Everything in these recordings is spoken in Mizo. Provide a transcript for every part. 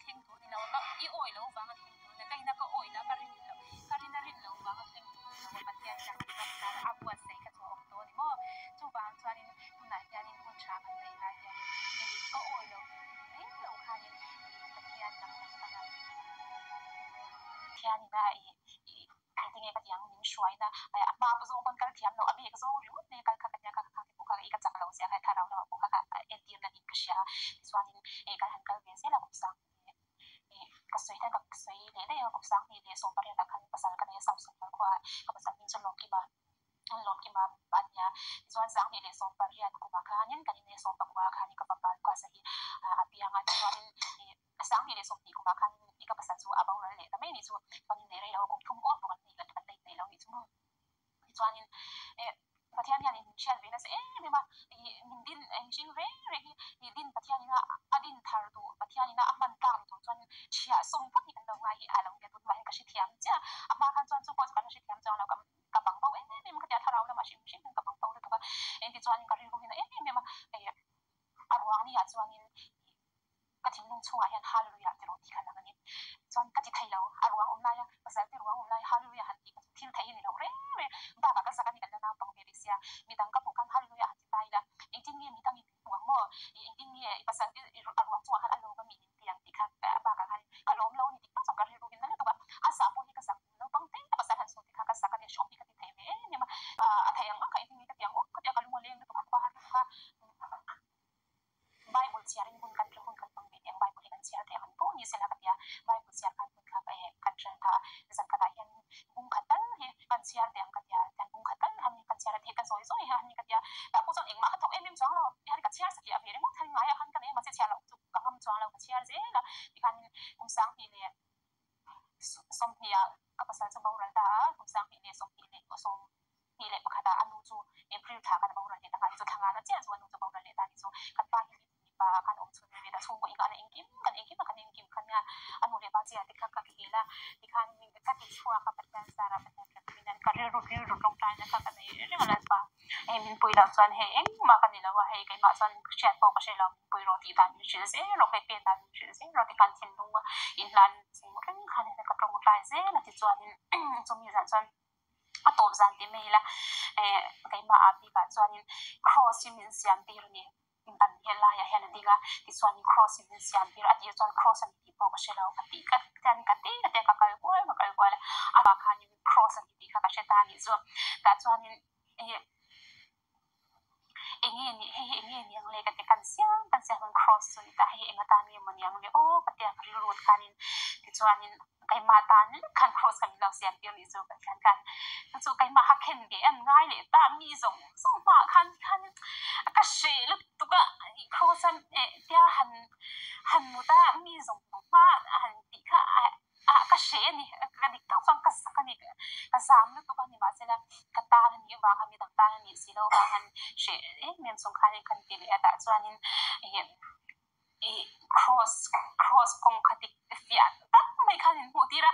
thleng tur ni lo a, ka i awi lo vanga thleng tur ni a, ka ina ka awi la ka rin lo ka rin a rin lo vanga thleng tur ni lo a, Pathian hian kan ram tana a buatsaih kha chu a awm tawh a ni maw? Chuvang chuanin tunah hianin hun tha kan neih lai hianin hei ka awi lo tih mai lo khanin ih Pathian lam kan pan a, Pathian ina ih ih Engtin nge ka tih ang min hruaina a hma zawng pawn kal thiam lo a bek zawng ringawt mai a kal kha ka nia kha kha te pawh kha i ka chak lo zia kha thlarau lamah pawh kha kha entir na niin ka hria a tichuanin eh kan han kal ve zel a kum sang leh eh ka sawi hian ka sawi leh daih a kum sang hnih leh sawm pariat ah khan pasal ka nei a Samsung kal khua ah ka pasal hming chu Lawmkima Lawmkima a nia tichuan sang hnih leh sawm pariat kumah khanin kan inneih a sawm pakua ah khanin ka fapa Lucas-a hi a piang a tichuanin eh A 2020 kumah khan i ka pasal chu a boral leh ta mai ni chu chuan in nei rei lo a kum thum awt bawk an nei kan la innei lo ni chu maw. Tichuanin eh Pathian hian in hriat ve nasa em em a, ih min din mihring reng reng hi ih din Pathian ina a din thar duh Pathian ina a hman tlak ni tur chuan chhiah sawm phawt hi kan lo ngai hi a lo nia tunhnuai hian ka hrethiam chiah a, a hma khan chuan chu pawh chu kan la hrethiam chuang lo ka ka bang bo em em ka tia thlarau lamah hrim hrim hian ka bang bo lutuk a, engtichuanin ka rilru hian em em a eh a ruang ni ah chuanin ih Ka thinlung chhungah hian Hallelujah ti rawh tih kha lang a ni. Chuan ka ti thei lo, a ruang awm laia pasal te ruang awm laia Hallelujah han tih kha chu thil theih a ni lo reng reng. Bakah ka zak a ni kan la naupang ve rih sia, midang ka hmuh khan Hallelujah han ti ta ila, engtin nge midangin min hmu ang maw? Engtin nge i pasal te a ruang chungah khan a lawm a mi min ti ang tih kha bakah khan ka lawm lo a ni dik tak chuan ka rilru in na lutuk a, a zah pawh hi ka zak naupang te ka pasal han sawi te kha ka zak a ni, hreawm hi ka ti thei ve em em a, a thei ang ang kha engtin nge ka ti ang aw ka ti a, ka lung a leng lutuk a, khua har lutuk a. Bible chhiar in hun kan hun kan hmang ve teh ang Bible hi kan chhiar teh ang pawh ni sela ka ti a, Bible chhiar khan hun kha kan hrel ta a, zan khatah hian bung khat tal hi kan chhiar teh ang ka ti a, kan bung khat tal han kan chhiar a tih ka zawi zawi hian ka ti a, tah pawh chuan engmah ka thawk em em chuang lo, tihian ka chhiar satliah ve ringawt khan ngaiah khan ka nei a mahse chhiar loh chu ka ngam chuang lo ka chhiar zel a, tikhanin kum 20 leh 20 ah ka pasal chu boral ta a, kum 20 21 ah a nu chu April thla khan a boral leh ta nghal hi chu thla ngana chiah chu a nu chu boral leh ta ni chu kan pa hi mipa khan awm chhun ve ta chhungkaw inghahna engkim kan engkim a kan engkim kha nia a nu leh pa chiah te kha ka khel a tikhan ka ti chhuak a Pathian zara Pathian tanpuina ka rilru rilru tawngtaina kha ka nei reng a Lalpa hei min pui loh chuan hei engmah ka ni lo a hei keimah chuan hriat pawh ka hre lo min pui rawh tih dan min hrilh zel rawh hei pen dan min hrilh zel rawh tikhan thinlung a inhlan chung reng khan ka tawngtai zel a tichuanin chumi zan chuan a tawp zan tih mai ila eh keimah ah bikah chuanin cross hi min siam tir a ni ban hi laiah hian a ding a tichuanin cross hi min siam tir a tih chuan cross a ni tih pawh ka hre lo ka tih ka tian ka ti ka tia ka kal kual ka kal kual a amah khanin cross a ni tih kha ka hre ta a nih chu tah chuanin ih Eng nge nih hei hi eng nge ni ang le ka ti kan siam kan siam ang cross chu ni ta hei eng atan nge maw ni ang le aw ka tia ka rilru khanin tichuanin keimah tan lek khan cross kha min lo siam tir nih chu Pathian khan chu chu keimah kha khen ve an ngai leh ta mi zawng zawng hmaah khan khanin ka hreh lutuk a cross a eh tia han han mut a mi zawng zawng hmaah han tih kha Ah ka hre a ni, ka dik tak chuan ka zak a ni, ka zam lutuk a ni mahsela ka tan a nih vang a midang tan a nih si loh vang han hre em em chung khanin kan ti leh a tah chuanin ih ih cross cross kawng kha dik fiah tak mai khan min hmuh tir a,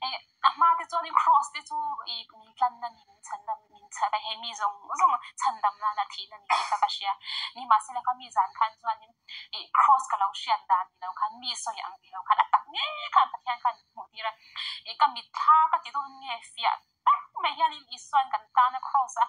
ih a hma te chuanin cross te chu ih min tlanna a ni min chhandam min chhan a hei mi zawng zawng chhandam nana thihna ni tih kha ka hria ni mahsela ka mi zan khan chuanin ih cross ka lo hriat dan ni lo khan mi sawi ang ti lo khan a tak ngei khan Pathian khan min hmuh tir a, ih ka mitthla ka ti dawn nge fiah tak mai hianin Isua'n kan tana cross a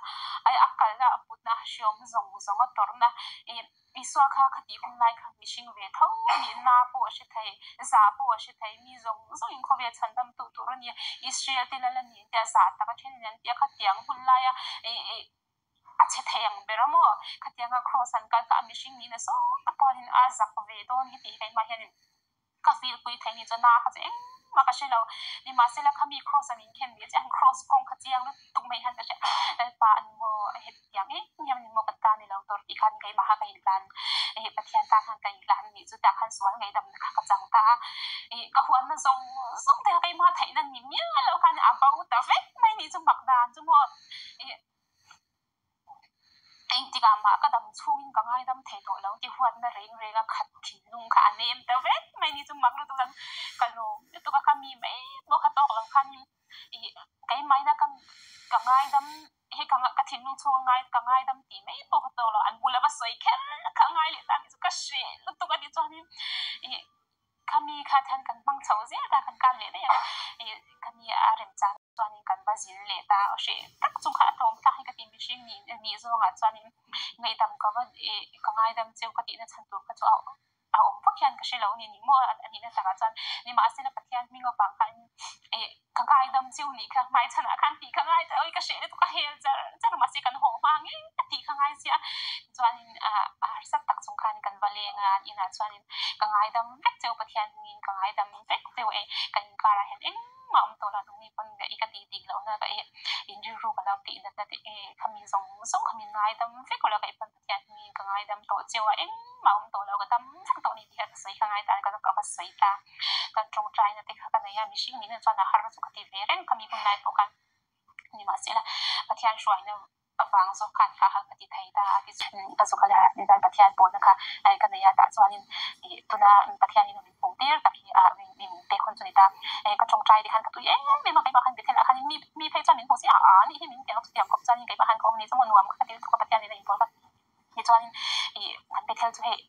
a kalna a putna a hriawm zawng zawng a tawrhna ih Isua kha khatih hun lai khan mihring ve tho nihna pawh a hre thei, zah pawh a hre thei, mi zawng zawngin khawvel chhandam tuh tur a ni, Israel te lal a ni an tia zah tak a then in an tia khatiang hun laia ih ih A chhe thei ang ber a maw? Khatianga cross an kal kha a mihring niin a zawng tak pawhin a zak ve dawn hi tih hi keimah hianin ka feel pui thei ni chuan na kha chu engmah ka hre lo. Nimahsela khami cross an inkhen ve chiah ang cross kawng kha chiang lutuk mai hian ka hria. Lalpa a ni maw hetiang em em hian a ni maw ka ta ni lo tur tih khan keimah kha ka inhlan ih Pathian tan khan ka inhlan a nih chu tah khan sual ngaihdamna kha ka chang ta a. Ih ka huanna zawng zawng te kha keimah theihna ni mial lo khan a bo ta vek mai ni chu mak dan chu maw ih Engtikah mah ka dam chhungin ka ngaidam thei tawh lo tih huatna reng reng a khat thinlung kha a nem ta vek mai ni chu mak lutuk ang ka lawm lutuk a ka mi mai pawh kha tawk lo khanin ih keimahina ka ka ngaidam hei ka ka thinlung chhung a ngai ka ngaidam tih mai pawh kha tawk lo an bula va sawi kher kha a ngai leh ta ni chu ka hreh lutuk a ni chuanin ih. Khami kha khan kan hmang chho zel ta, kan kal leh daih a, ih khami a remchang chuanin kan va zin leh ta a hreh tak chung kha a tlawm tlak hi ka ti mihring nih nih zawngah chuanin ngaihdam ka va ih ka ngaidam cheu ka tihna chhan tur kha chu a a awm vak hian ka hre lo a ni ni maw a nihna takah chuan nimahsela Pathian hming avang khan ih ka ngaidam cheu nih kha hmaichhanah khan tih ka ngai ta oi ka hreh lutuk a hel char char mahse kan haw hma ngei a tih ka ngai sia chuanin ah harsat tak chung khan kan va leng a inah chuanin ka ngaidam vek cheu Pathian hmingin ka ngaidam vek cheu e kan inkarah hian engmah awm tawh lo nungni pawn i ka tih dik lohna ka e in rilru ka lo tih natna te e khami zawng zawng kha min ngaidam vek ula ka i pawn Pathian hmingin ka ngaidam tawh cheu a engmah awm tawh lo ka dam vek tawh ni tih kha ka sawi kha ngai tan ka va sawi ta kan tawngtaina te kha ka nei a mihring min chuan a har chu ka ti ve reng khami hun lai pawh khan nimahsela Pathian hruaina avang zawk khan kha kha ka ti thei ta a ka zuk a la chuan Pathian pawhna kha ka nei a tah chuanin ih tuna Pathianin min hmuh tir tak hi a min pek hun chu ni ta ka tawngtai te khan ka tui em em a keimah khan Bethel ah khanin mi mi phei chuan min hmu si a a nih hi min ti ang chutiang khawp chuanin keimah khan ka awm ni chu maw nuam ka ti lutuk a Pathianin a inpawl kha tichuanin ih kan Bethel chu hei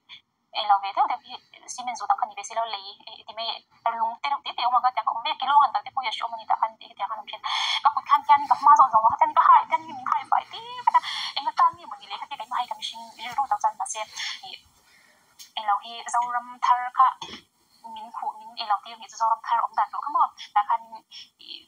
Englo ve deuh deuh hi cement zut ang kha ni ve si lo lei ti mai lung te reuh te te awm ang kha tiang a awm ve kilo han kal te pawh hi a hreawm a ni tah khan ti hetiang khan awm thin. Ka kut khan hian ka hma zawng zawng ah khan ka hai hian min hai fai tir vek a eng atan nge mawni le khatia keimah hei ka mihring rilru tak chuan mahse ih englo hi Zoram thar kha min khuh min englo tir nih chu Zoram thar awm dan tur kha maw tah khan ih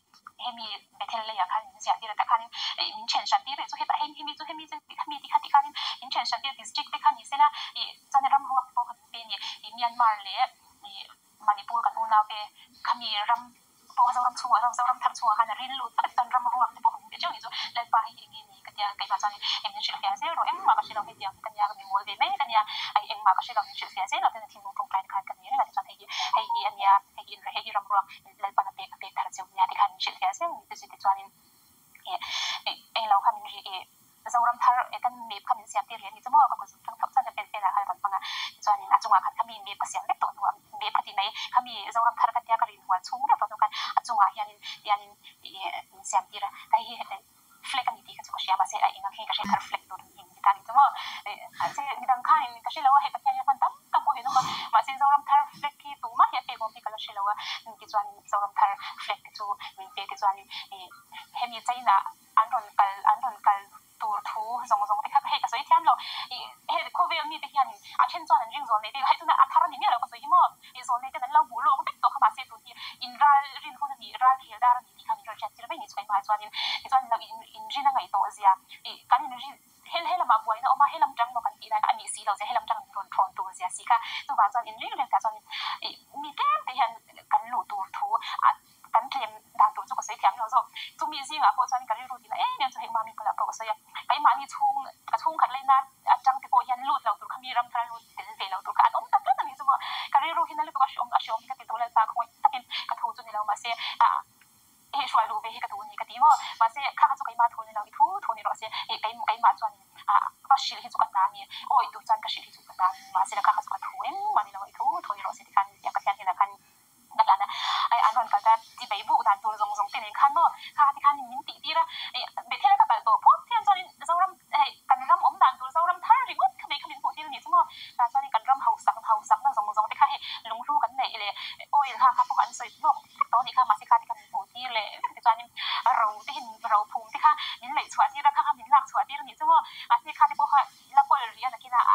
hemi Bethel leiah khan min ziah tir a tah khanin ih min then hran tir rih chu hetah hemi chu hemi chu hemi ti kha ti khanin min then hran tir district te kha ni sela ih chuan ram ruak pawh kha min pe a ni ih Myanmar leh ih Manipur kan unau te khami ram pawh kha Zoram chhungah Zoram thar chhungah khan a ril lut vek a chuan ram ruak te pawh kha min pe teuh a ni chu Lalpa hei hi eng nge ni ka tia keimah chuan eng min hrilhfiah zel rawh engmah ka hre lo hetiang hi ka nia ka mi mawl ve mai ka nia engmah ka hre lo min hrilhfiah zel lo chuan thinlung tawngtai khan ka ni reng a tichuan hei hi hei hi a nia hei hi hei hi ram ruak Lalpan a pek a pek thar cheu nia tikhan min hrilhfiah zel ni chu tichuanin ih englo kha min ri ih Zoram thar eh kan map kha min siam tir leh a ni chu maw ka kut zung tang thauh chuan ka pen pen ah khan a rawn hmang a tichuanin a chungah khan khami map ka siam vek tawh hnuah map ka ti mai khami Zoram thar ka tia ka rin hual chhung vek tawh hnu khan a chungah hianin tianin ih min siam tir a hei hi flag a ni tih kha chu ka hria mahse a eng ang hi ka hre thar flag tur in ti ta a ni chu maw mahse midang khanin ka hre lo a hei Pathian hian hman tam tak pawh hi an awm a mahse Zoram thar flag hi tumah hi a pek awm hi ka la hre lo a tichuan Zoram thar flag te chu min pe tichuanin ih hemi China an rawn kal an rawn kal tur thu zawng zawng te kha hei ka sawi thiam lo ih hei khawvel mite hianin a then chuan an ring zawl nei te hei tuna a thar a ni miah lo ka sawi hi maw ih zawl nei ten an lo hmuh lawk vek tawh kha mahse tun hi in ral rin hun a ni ral khel dar a ni tih kha min rawn hriat tir mai ni chu keimah chuanin tichuan lo in inrin a ngaih tawh zia ih kan inrin hel he lamah buaina awm a he lam tang maw kan tih lai kha a nih si lo zia he lam tang min rawn thawn tur zia si kha chuvang chuan inring reng tah chuan ih mi tlem te hian kan luh tur thu a kan tlem dan tur chu ka sawi thiam lo zawk. Chumi zingah pawh chuan ka rilru tina em em chu hei mami bulah pawh ka sawi a, keimahni chhung ka chhungkhat laina atang te pawh hian lut lo tur kha mi ram thar lut tel ve lo tur kha an awm tak tlat a ni chu maw. Ka rilru hi na lutuk a hreawm a hreawm hi ka ti duh lalpa khawngaih takin ka thu chu ni lo mahse ah hei hruai luh ve hi ka duh a ni ka ti maw. Mahse kha kha chu keimah thu ni lo i thu thu ni rawh se hei keimah chuan ah va hrilh hi chu ka hna a ni awi tur chuan ka hrilh hi chu ka hna a ni mahse kha kha chu ka thu engmah ni lo i thu thu ni rawh se tikhan Pathian hnenah khan Ka hlan a, ai an rawn kal ta ti bei buk dan tur zawng zawng te nen khan maw kha ti khan min tih tir a, ih Bethel a ka kal tawh phawt hian chuanin Zoram hei kan ram awm dan tur Zoram thar ringawt kha mai kha min hmuh tir a nih chu maw, tah chuanin kan ram hausak hausakna zawng zawng te kha hei lunghlu kan neih leh oil kha kha pawh an sawi hlawk vek tawh a nih kha mahse kha ti khan min hmuh tir leh vek te chuanin ro te hi ro phum te kha min laih chhuah tir a kha kha min lak chhuah tir a nih chu maw, mahse kha te pawh kha la kawl rih a nakinah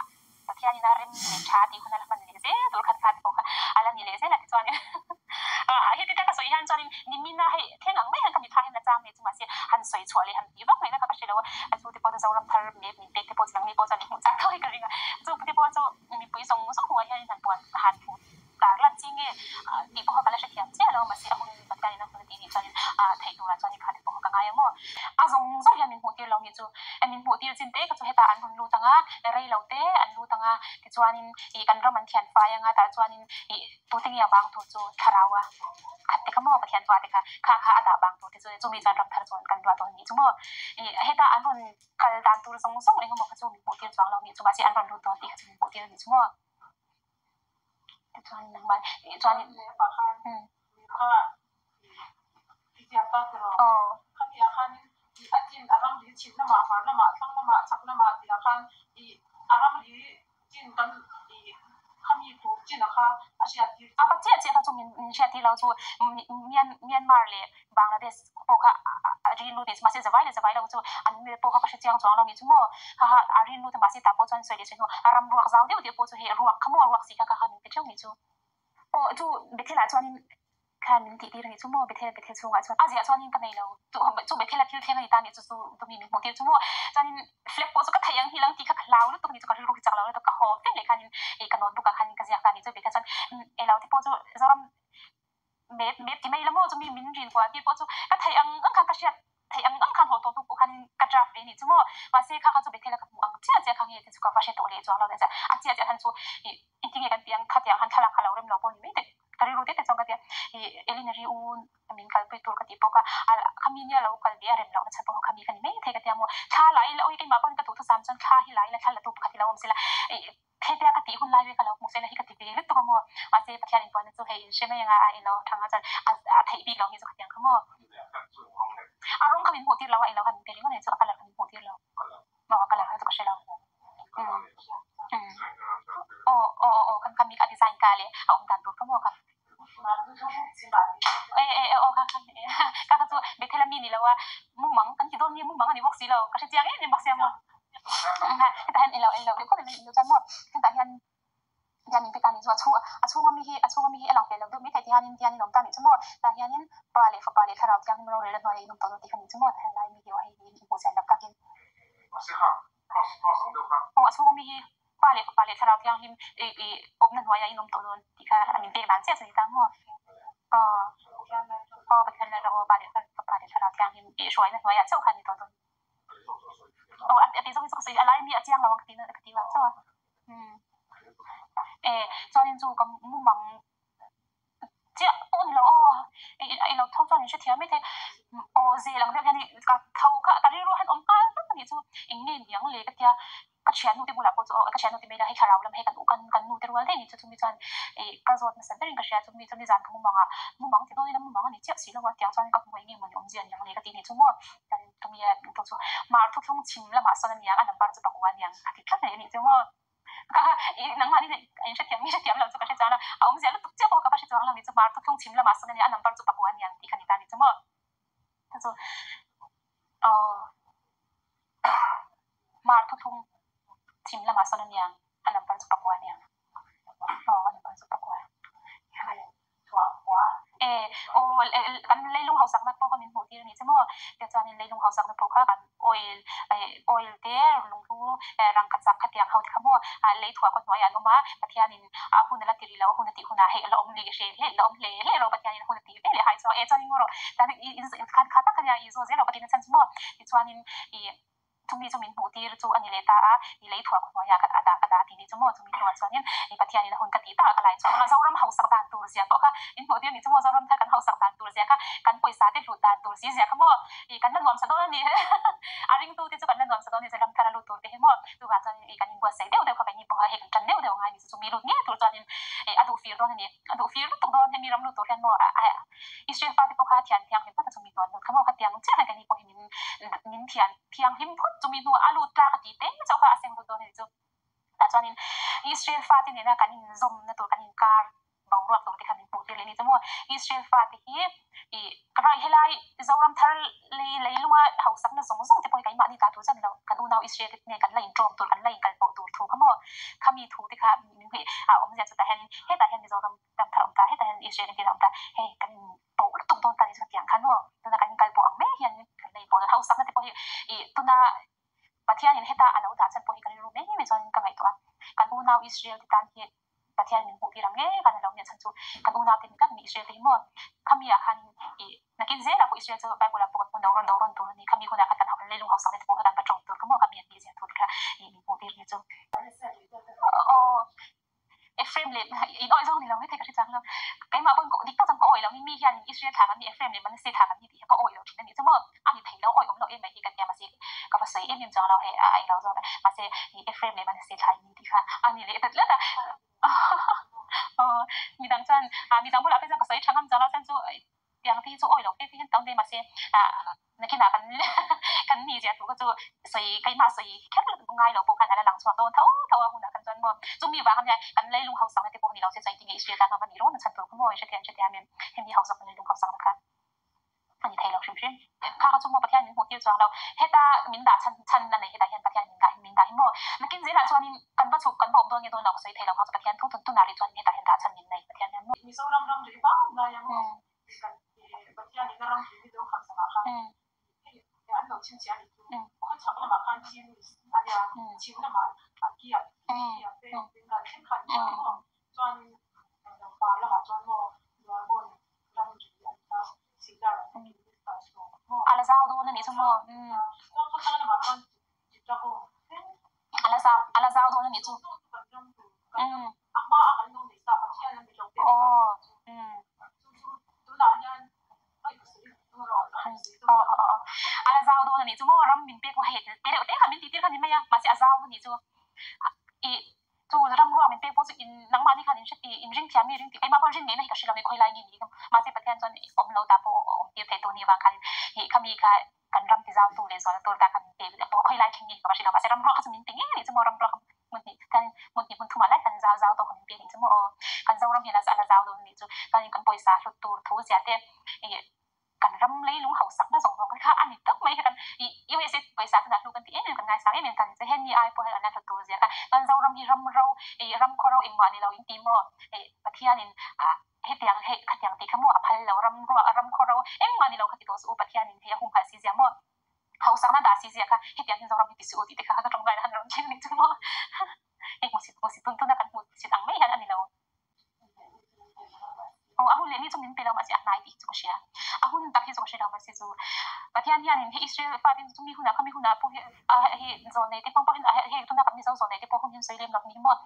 Pathianin a rem leh tha tih hun a la hman leh zel tur khan kha te pawh kha a la ni leh zel a tichuanin heti taka sawi hian chuanin nimina hei thleng ang mai hian ka mitthla hian la chang mai chu mahse han sawi chhuah leh han tih vak ngaihna kha ka hre lo a, a chu te pawh chu Zoram thar mek min pek te pawh chu nangni pawh chuan min hmuh chak tho hi ka ring a, chu te pawh chu mipui zawng zawng hmuh ah hianin han puan han hmuh tar lan chi nge tih pawh kha ka la hrethiam chiah lo mahse a hun Pathianin a hun a tih nih chuanin theih turah chuan i kha te pawh kha ka ngai ang aw. A zawng zawng hian min hmuh tir lo nih chu min hmuh tir chin te kha chu hetah an rawn lut ang a, rei lo te an lut ang a, tichuanin ih kan ram an thian fai ang a, tah chuanin ih tute nge a bang tur chu thlarau a khat te kha maw Pathian chua te kha kha kha a dah bang tur te chu chumi chuan ram thar chuan kan luah dawn nih chu maw ih hetah an rawn kal dan tur zawng zawng eng emaw kha chu min hmuh tir chuang lo nih chu mahse an rawn lut dawn tih kha chu min hmuh tir a nih chu maw. Tichuan nangmah chuan Khami ah khanin i a chin a ramri chhim lamah hmar lamah thlang lamah chhak lamah tih ah khan i a ramri chin kan i Khami tur chin a kha a hriat tir. A va chiah chiah kha chu min min hriat tir lo chu Myanmar leh Bangladesh pawh kha a rin lut ni chu mahse zavai leh zavai lo chu an mil pawh kha ka hre chiang chuang lo ni chu maw kha kha a rin lut a mahse tah pawh chuan sawi leh sawi hnu a ram ruak zau deuh deuh pawh chu hei ruak kha maw ruak si kha kha kha min pe theuh ni chu. Aw chu Bethel ah chuanin khan min tih tir a nih chu maw Bethel Bethel chhungah chuan a ziah chuanin ka nei lo chu chu Bethel a thil thleng a ni ta nih chu chu tumi min hmuh tir chu maw chuanin flag pawh chu ka theih ang hi lang tih kha ka hlau lutuk a ni chu ka rilru hi chak lo lutuk ka haw vek leh khanin ih ka notebook ah khanin ka ziak ta nih chu Bethel chuan eng lo te pawh chu Zoram map map ti mai la maw chumi min rin kuah tir pawh chu ka theih ang ang khan ka hriat theih ang ang khan haw tawh hnu pawh khanin ka draft ve nih chu maw mahse kha kha chu Bethel a ka hmuh ang chiah chiah kha nge te chu ka va hre tawh leh chuang lo nia chuan a chiah chiah khan chu ih engtin nge kan tih ang khatiang han thlalak kha lo rem lo pawh ni mai teh ka rilru te te chuan ka tia ih Elinary u min kalpui tur ka tih pawh kha a khami nia lo kal ve a rem loh na chhan pawh khami ka ni mai thei ka tia maw thla la ila awi keimah pawhin ka duh thusam chuan thla hi la ila thla la tu pakhat hi lo awm sela ih Hetia ka tih hun lai ve ka lo hmuh sela hi ka ti ve lutuk a maw? Mahse Pathian inpuanna chu hei in hre mai anga a ilo thang a chuan a theih bik lo hi chu khatiang kha maw? A rawng kha min hmuh tir lo a ilo kha min pe ringawt a ni chu a colour kha min hmuh tir lo. Maw a colour kha chu ka hre lo. Umm aw aw aw kha kha mi a design ka leh a awm dan tur kha maw kha. E e aw kha kha kha kha chu Bethel a mi ni lo a mumang kan ti dawn nge mumang a ni bawk si lo ka hre chiang em em bawk sia maw. Hetah hian ilo ilo deuh khawp mai ilo chuan maw hetah hian hian in pe ta ni chu a chhung a chhunga mi hi a chhunga mi hi a lang fel lo deuh mai thei tihianin tihianin awm ta nih chu maw tah hianin pa leh fapa leh thlarau thianghlim rorel a hnuaiah in awm tawh dawn tih kha nih chu maw helai mi hi aw hei hi in hmuh chian loh takin aw a chhunga mi hi pa leh fapa leh thlarau thianghlim ih ih awmna hnuaiah in awm tawh dawn tih kha an inpek dan chiah chu ni ta maw aw aw Pathian leh aw pa leh fapa leh thlarau thianghlim ih hruaina hnuaiah chauh kha a ni tawh dawn. Aw a ti zawng hi chu ka sawi a lai mi a chiang lo ang ka ti ka ti vang chauh a umm e chuanin chu ka mumang chiah pawh a ni lo aw i lo tho chuan in hrethiam mai thei aw zel ang deuh hian ka tho kha ka rilru a han awm nghal vek a nih chu eng nge ni ang le ka tia. Ka thiannu te bulah pawh chu aw ka thiannu ti mai la hei thlarau lam hei kan kan kan nu te rual daih ni chu chumi chuan ih ka zawt nasa berin ka hria chumi chu nizan ka mumang ah mumang ti dawn ila mumang a ni chiah si lo a tiang chuan ka hmu eng nge mawni awmzia ni ang le ka ti ni chu maw kan tumi a pawh chu mar thuthlung chhim lamah sawn a niang a number chu pakua a niang a ti tlat mai a nih chu maw kha kha ih nangmah ni in hrethiam mi hrethiam lo chu ka hre chuang lo a awmzia lutuk chiah pawh ka va hre chuang lo ni chu mar thuthlung chhim lamah sawn a nia a number chu pakua a niang tih kha ni ta ni chu maw chu aw. Mar thuthlung chhim lamah sawn a niang, a number chu pakua a niang. Aw, a number chu pakua. E, aw, kan leilung hausakna pawh kha min hmuh tir a nih chu maw? Tiah chuanin leilung hausakna pawh kha kan oil, oil te, lunghlu, rangkachak khatiang ho te kha maw lei thuah khaw hnuaiah an awm a, Pathianin a hun a la ti rih lo, a hun a tih hunah hei a la awm leh hle hle, la awm hle hle rawh Pathianin a hun a tih ve leh hai chuang e chuanin maw rawh, tan i kha kha tak a nia i zaw zel rawh ka tihna chhan chu maw? Tichuanin i Chumi chu min hmuh tir chu a ni leh ta a, i lei thuah khuaiah ka dah ka dah tih ni chu maw? Chumi hnuah chuanin i Pathianin a hun ka tih takah ka lai chuang a, Zoram hausak dan tur zia pawh kha min hmuh tir ni chu maw? Zoram thar kan hausak dan tur zia kha, kan pawisa te hlut dan tur si zia kha maw? I kan la nuamsa dawn a ni a ringtu te chu kan la nuamsa dawn a ni chu ram thar a lut tur te hi maw? Chuvang chuanin i kan inbuatsaih deuh deuh kha keini pawha hei kan tan deuh deuh ngai ni chu chumi lut ngei tur chuanin i a duh fir dawn a ni, a duh fir lutuk dawn hemi ram lut tur hian maw Israel fate pawh kha thian thianghlim phawt a chumi hnuan lut kha maw? Khatiang chiah hian keini pawh hi min min thian thianghlim phawt chumi hnuah a lut tlak a tih te chauh kha a seng lut dawn a ni chu. Tah chuanin Israel fate nena kan inzawmna tur kan inkar boruak tur te kha min hmuh tir leh a ni chu maw. Israel fate hi ih rai helai Zoram thar lei leilunga hausakna zawng zawng te pawh hi keimahni ta tur chuan lo kan unau Israel te nge kan la inṭawm tur kan la inkalpawh tur thu kha maw khami thu te kha min hmuh a awmzia chu tah hianin hetah hian Mizoram ram thar a awm ta hetah hian Israel engtin a awm ta hei kan pawh lutuk dawn ta ni chu hetiang khan maw tuna kan kal pawh ang mai hian kan lei pawh hausakna te pawh hi ih tuna Pathianin heta a lo dah chhan pawh hi ka rilru mai mai chuan ka ngaihtuah a kan unau Israel te tan hi Pathian min hmuh tir ang ngei khan a lo nia chhan chu kan unau te ni tlat ni Israel te hi maw khami ah khan ih nakin zel ah pawh Israel chu Bible ah pawh kan hmu do rawn do rawn tur a ni khami hunah khan kan leilung hausakna te pawh kha kan va tawng tur kha maw khami an tih zia thu te kha ih min hmuh tir ni chu aw. Ephraim leh in awih zawng ni lo maithei ka hre chang lo. Keimah pawn ka dik tak chuan ka awih lo ni mi hian Israel thla kan ni Ephraim leh Manasseh thla kan ni tih hi ka awih lo thin a nih chu maw. A ni thei lo awih awm lo em mai hi ka tia mahse ka va sawi em em chuang lo hei a ei lo zawk a mahse Ephraim leh Manasseh thla in ni tih kha a ni leh ta tlat a. Aw midang chuan midang bulah phei chuan ka sawi tha ngam chuang lo chuan chu. Tiang te hi chu awi lo fe fe hian tam ve mahse nakinah kan kan ni zia tur kha chu sawi keimah sawi kher ngai lo pawh khan a la lang chhuak dawn tho tho a hunah khan chuan maw chumi vang ania kan leilung hausak na te pawh ni lo se chuan engtin nge Israel tan hma ni rawn a chhan tur kha maw i hrethiam hrethiam em hemi hausak na leilung hausak na kha a ni thei lo hrim hrim. Kha kha chu maw Pathian min hmuh tir chuang lo heta min dah chhan chhan a nei hetah hian Pathian min dah min dah hi maw nakin zelah chuanin kan va chhuk kan va awm dawn nge dawn lo ka sawi thei lo kha chu Pathian thu tun tunah rih chuan hetah hian dah chhan min nei Pathian hian maw. Mizoram ram rih vang lai a maw kan Pathian in a ram rih mizo khan sakah khan an lo chhinchhiah a nih chu khawchhak lamah khan chin a nia chhim lamah a kiap kiap te bengal thleng khan nia maw chuanin pa lamah chuan maw Luarbawn ram rih an ta Sidar an ta kilometer sawm maw A la zau dawn a nih chu maw chuan khawthlang lamah chuan Chittagong thleng a la zau a la zau dawn a nih chu kan ram tur a hma a kan lo nei sa Pathian a mi lo pek chu chu tunah hian A la zau dawn a nih chu maw ram min pek hei te reuh te kha min tih tir kha ni mai a mahse a zau a nih chu i chu ram ruak min pek pawh chu in nangmahni khan in hre in ring thiam mi ring tih keimah pawh rin ngei na hi ka hre lo mai khawi lai nge ni mahse Pathian chuan awm lo ta pawh awm tir thei tur ni avang khan hi khami kha kan ram ti zau tu leh zual tur ta khan min pe pawh khawi lai thleng nge ka va hre lo mahse ram ruak kha chu min pe ngei a nih chu maw ram ruak hmun hnih kan hmun hnih hmun thumah lai kan zau zau tawk min pe a nih chu maw aw kan Zoram hi a la zau dawn a nih chu chuanin kan pawisa hlut tur thu zia te ih kan ram leilung hausak na zawng zawng kha a ni tak mai kha kan ih USA pawisa te hlu kan ti em em kan ngaisang em em ta ni chu hemi ai pawh hian an la hlut tur zia kha chuan Zoram hi ram ro ih ram khaw ro engmah ni lo in ti maw ih Pathianin ah hetiang hei khatiang tih kha maw a phal lo ram ruah ram khaw ro engmah ni lo kha ti tawh suh u Pathianin hei a humhalh si zia maw hausakna dah si zia kha hetiang hian Zoram hi ti suh u tih te kha ka tawngtai han rawn thleng ni chu maw hei hmusit hmusit tun tuna kan hmusit ang mai hian a ni lo. Aw a hun leh ni chu min pe lo mahse a hnai tih hi chu ka hria a hun tak hi chu ka hre lo mahse chu Pathian hianin hei Israel fatin chu mi hunah kha mi hunah pawh hi a hei zawlnei te hmang pawh hian hei tuna kan Mizo zawlnei te pawh hun hian sawi lem lo ni maw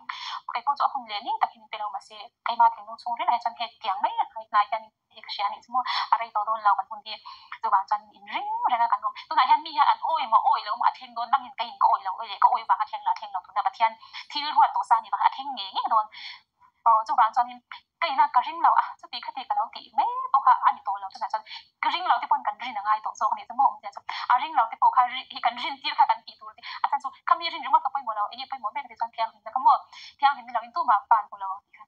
kei pawh chu a hun leh ni tak hi min pe lo mahse keimah thinlung chhung reng ah hian chuan hei tiang mai a hnai hian hei ka hria a nih chu maw a rei tawh dawn lo kan hun hi chuvang chuan in ring reng a kan awm tunah hian mi hian an awi maw awi lo maw a thleng dawn nangin keiin ka awi lo awi leh ka awi vang a thleng lo a thleng lo tuna Pathian thil ruat tawh sa a nih vang a thleng ngei ngei dawn aw chuvang chuanin ka ina ka ring lo a chuti khati ka lo tih mai pawh kha a ni tawh lo chutah chuan ka ring lo te pawn kan rin a ngai tawh zawk a nih chu maw awmzia chu a ring lo te pawh kha hi kan rin tir kha kan tih tur a chhan chu khami rin ringawt ka pawimawh lo enge pawimawh mek a tih chuan thianghlimna kha maw thianghlim ni loin tumah pan hmu lo ang tih kha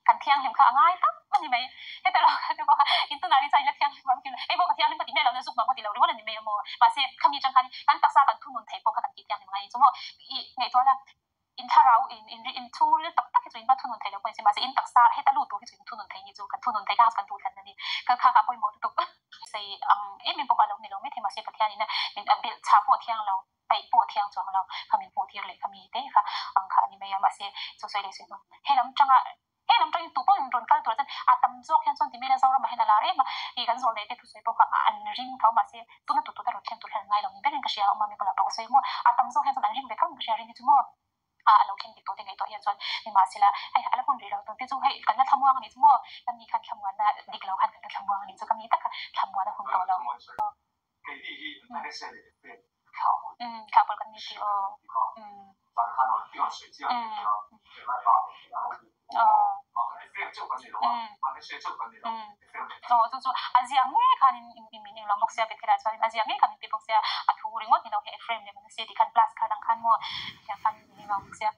kan thianghlim kha a ngai tak a ni mai heta lo kha chu pawh in tunah ni chuan ila thianghlim ang tih hei pawh ka thianghlim ka ti miah lo na zuk mah pawh ti lo ringawt a ni mai a maw mahse khami atang khan kan taksa kan thunun theih pawh kha kan tih thianghlim a ngai chu maw i ngaihtuah la In thlarau in in in chhungril tak tak hi chu in va thunun thei lo pawh in si mahse in taksa heta lut tur hi chu in thunun thei ni chu kan thunun thei kha kan duhthlan a ni ka kha kha pawimawh lutuk sei ang em em pawh a lo ni lo maithei mahse Pathian in a min a belh chhah pawh a thiang lo paih pawh a thiang chuang lo kha min hmuh tir leh kha mi te kha ang kha a ni mai a mahse chu sawi leh sawi hnu he lam tanga He lam tangin tu pawhin rawn kal tur chuan a tam zawk hian chuan ti mai la Zoramah hian a lar em a, ih kan zawlnei te thusawi pawh kha an ring tho mahse tuna tu tuta rawn thleng tur hian an ngai lo ni berin ka hria a awm a mi bulah pawh ka sawi maw a tam zawk hian chuan an ring ve tho in ka hria ring hi chu maw a a lo thleng dik tawh te ngaihtuah hian chuan nimahsela hei a la hun rih lo tun te chu hei kan la thlamuang a nih chu maw ka mi khan thlamuanna dik lo khan kan la thlamuang a nih chu ka mi taka thlamuan a hun tawh lo. Thla pawl kan ni tih aw. Aw chu chu a ziak ngei khan in min englo bawk sia Bethel ah chuan a ziak ngei khan min pe bawk sia a thu ringawt ni lo hi Ephraim leh Manasseh tih khan plus khan ang khan maw tiang khan min englo bawk sia.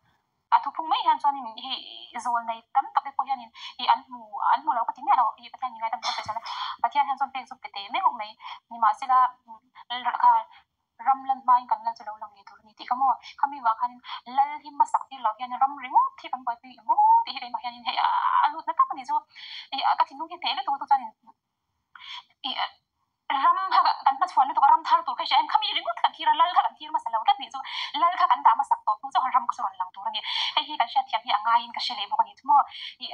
A thuphung mai hian chuanin hei zawl nei tam tak te pawh hianin ih an hmu an hmu lo ka ti miah lo ih Pathian ngai tam tak sawi chuan Pathian hian chuan pek chu pe teh meuh mai nimahsela kha ram lan hmain kan lal chu lo lang ngei tur a ni tih kha maw khami vang khanin lal hi hmasak tir loh hianin ram ringawt hi kan buaipui emaw tih hi keimah hianin hei a lut na tak a ni chu ih ka thinlung hi hneh lutuk lutuk chuanin ih ram kha kan hmachhuan lutuk a ram thar tur kha hria em khami ringawt kan thlir a lal kha kan thlir hmasa lo tlat nih chu lal kha kan dah hmasak tawh hnu chuan ram kha chu rawn lang tur a ni hei hi kan hriatthiam hi a ngaiin ka hre leh bawk a ni chu maw ih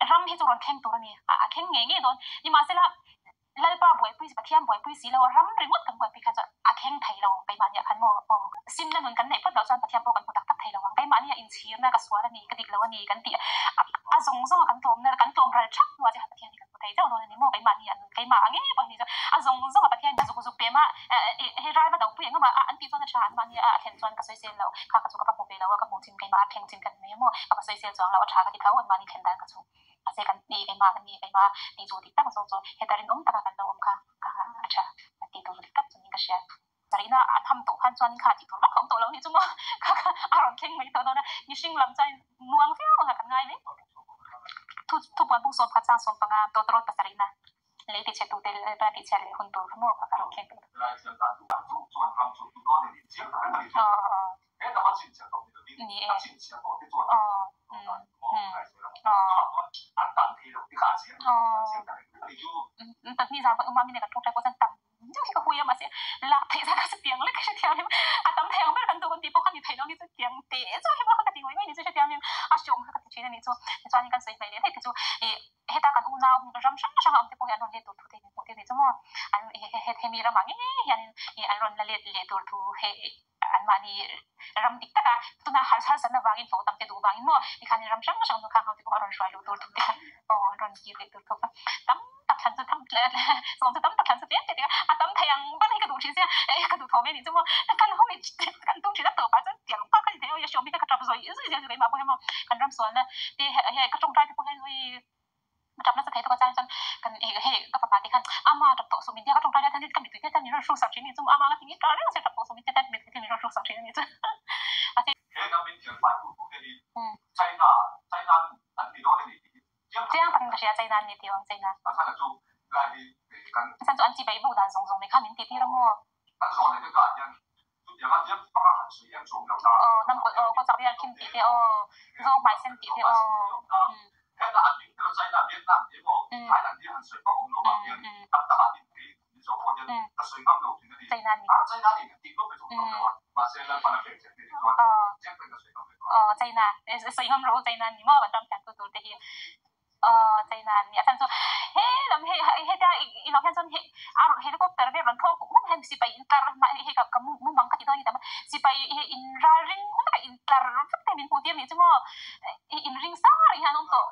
ram hi chu rawn thleng tur a ni a thleng ngei ngei dawn nimahsela Lalpa buaipui Pathian buaipui si lo a ram ringawt kan buaipui kha chuan a thleng thei lo keimahni ah khan maw aw simna nun kan neih phawt loh chuan Pathian pawh kan hmu tak tak thei lo ang keimahni ah inchhirna ka sual a ni ka dik lo a ni kan tih a zawng zawng a kan tlawmna kan tlawm ral thap hnuah chiah Pathian hi kan hmu thei deuh dawn a ni maw keimahni ah nun keimah ang em pawh hi ni chuan a zawng zawng a Pathian a zuk zuk pem a hei ral va do pui eng emaw an tih chuan a tha an mahni a thlen chuan ka sawisel lo kha ka chu ka va hmu ve lo a ka hmuh chin keimah a thleng chin ka ni mai a maw ka va sawisel chuang lo a tha ka ti tho an mahni thlen dan ka chu. Mahse kan ni keimah kan ni keimah tih chu dik tak zawk chu heta rinawm taka kan lo awm kha ka a tha a tih tur dik tak chu niin ka hria. Sarina an ham tawh khan chuan kha tih tur vak a awm tawh lo nih chu maw kha kha a rawn thleng mai tawh dawn a, mihring lam chuan muang viau ang a kan ngai mai. Thu thupuan bung sawm khat chang 15 tawtawrawt pasarihna lei tichhe tute lalpa tihchhiat leh hun tur kha maw kha ka rawn thleng tawh dawn. Ni e. Aw. Aw. Aw. Ni zan pawh umami nen kan tawngtai pawh chuan tam deuh hi ka hui a mahse lak theih zat kha chu tiang lek ka hrethiam em a tam thei ang ber kan duh kan tih pawh kha ni thei lo ni chu tiang te chu hi pawh kha ka ti ngawih ngawih ni chu hrethiam em a hreawm kha ka ti thin a ni chu tichuanin kan sawi hmaih leh daih te chu ih heta kan unau ram hrang hrang a awm te pawh hi an rawn let tur thu te hi hmuh te ni chu maw an hemi ramah ngei hianin ih an rawn la let leh tur thu hei anmahni ram dik taka tuna harsatna vangin hlawh tam te duh vangin maw tikhanin ram hrang hrang kha ho te pawh a rawn hruai luh tur thu te kha aw an rawn kir leh tur thu kha tam tak thlan chu tam sawm chu tam tak thlan chu tlem te te a tam thei ang ber hi ka duh thin sia eh ka duh tho ve nih chu maw kan ho hi kan tum thin a tawpah chuan tiang bak a ni thei a hriawm hi ka tap zawih zawih zel chu keimah pawh hian maw kan ram sualna te hei ka tawngtai te pawh hian hei Tap nasa thei tawk a chang chuan kan hei ka fapa te khan ama tap tawh suh min tia ka tawngtai lai chuan ka mittui te chuan min rawn hruk sak thin a ni chu ama anga tingin reng reng tap tawh suh min tia chuan mittui te min rawn hruk sak thin a ni chu mahse He ram in thian fai tu tu te hi China China an ni dawn a ni tih hi chiang Chiang takin ka hria China an ni tih awm China A chhan a chu lai hi kan Chhan chu an chi beih buk dan zawng zawng mai kha min tih tir a maw? Kan zawh leh te kah hian chutianga chiang taka han sawi em chu awm lo ta. Aw hnam kawt aw kawt chak bial khim tih te aw zawng hmai sen tih te aw. Heta an ding tel China Vietnam te emaw Thailand te han sawi vak awm lo vang hian tam takah din thei ni zawk pawh hian ka sawi ngam lo thin a ni. China ni. A China nih kan tih lawk hi chu awm ngam lo a mahse Lalpan a pek che te ni chuan chiang takin ka sawi ngam ve tawh a. Aw China sawi ngam rawh u China ni maw kan ram thian tu tur te hi. Aw China an ni a chhan chu he lam hei hetia i lo hian chuan hei a rawn helicopter vel rawn thlawk hum hian sipai in tlar hei ka mumang ka ti dawn a ni ta sipai hei in ral ring hum taka in tlar vek te min hmuh tir nih chu maw in ring sang reng hian an awm tawh.